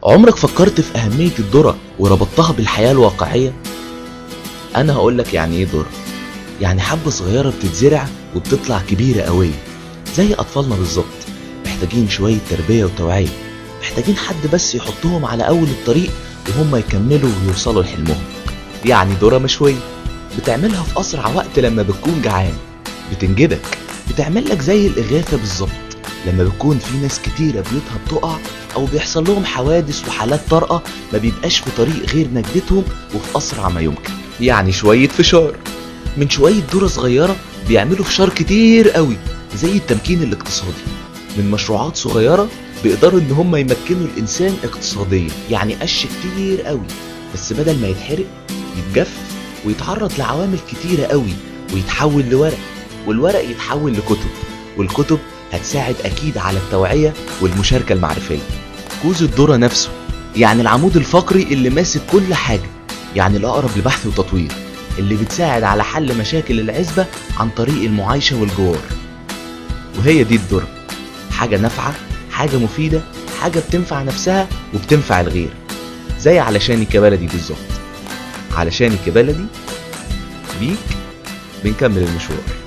عمرك فكرت في أهمية الذرة وربطتها بالحياة الواقعية؟ أنا هقولك يعني إيه ذرة. يعني حبة صغيرة بتتزرع وبتطلع كبيرة قوية، زي أطفالنا بالظبط، محتاجين شوية تربية وتوعية، محتاجين حد بس يحطهم على أول الطريق وهم يكملوا ويوصلوا لحلمهم. يعني ذرة مشوية بتعملها في أسرع وقت لما بتكون جعان، بتنجدك، بتعملك زي الإغاثة بالظبط لما بتكون في ناس كتيرة بيوتها بتقع أو بيحصل لهم حوادث وحالات طارئة، ما بيبقاش في طريق غير نجدتهم وفي أسرع ما يمكن. يعني شوية فشار من شوية ذرة صغيرة بيعملوا فشار كتير قوي، زي التمكين الاقتصادي من مشروعات صغيرة بيقدروا إن هم يمكنوا الإنسان اقتصاديا. يعني قش كتير قوي بس بدل ما يتحرق يتجف ويتعرض لعوامل كتيرة قوي ويتحول لورق، والورق يتحول لكتب، والكتب هتساعد أكيد على التوعية والمشاركة المعرفية. كوز الذرة نفسه يعني العمود الفقري اللي ماسك كل حاجة، يعني الأقرب لبحث وتطوير، اللي بتساعد على حل مشاكل العزبة عن طريق المعايشة والجوار. وهي دي الذرة، حاجة نافعة، حاجة مفيدة، حاجة بتنفع نفسها وبتنفع الغير، زي علشانك يا بلدي بالظبط. علشانك يا بلدي بيك بنكمل المشوار.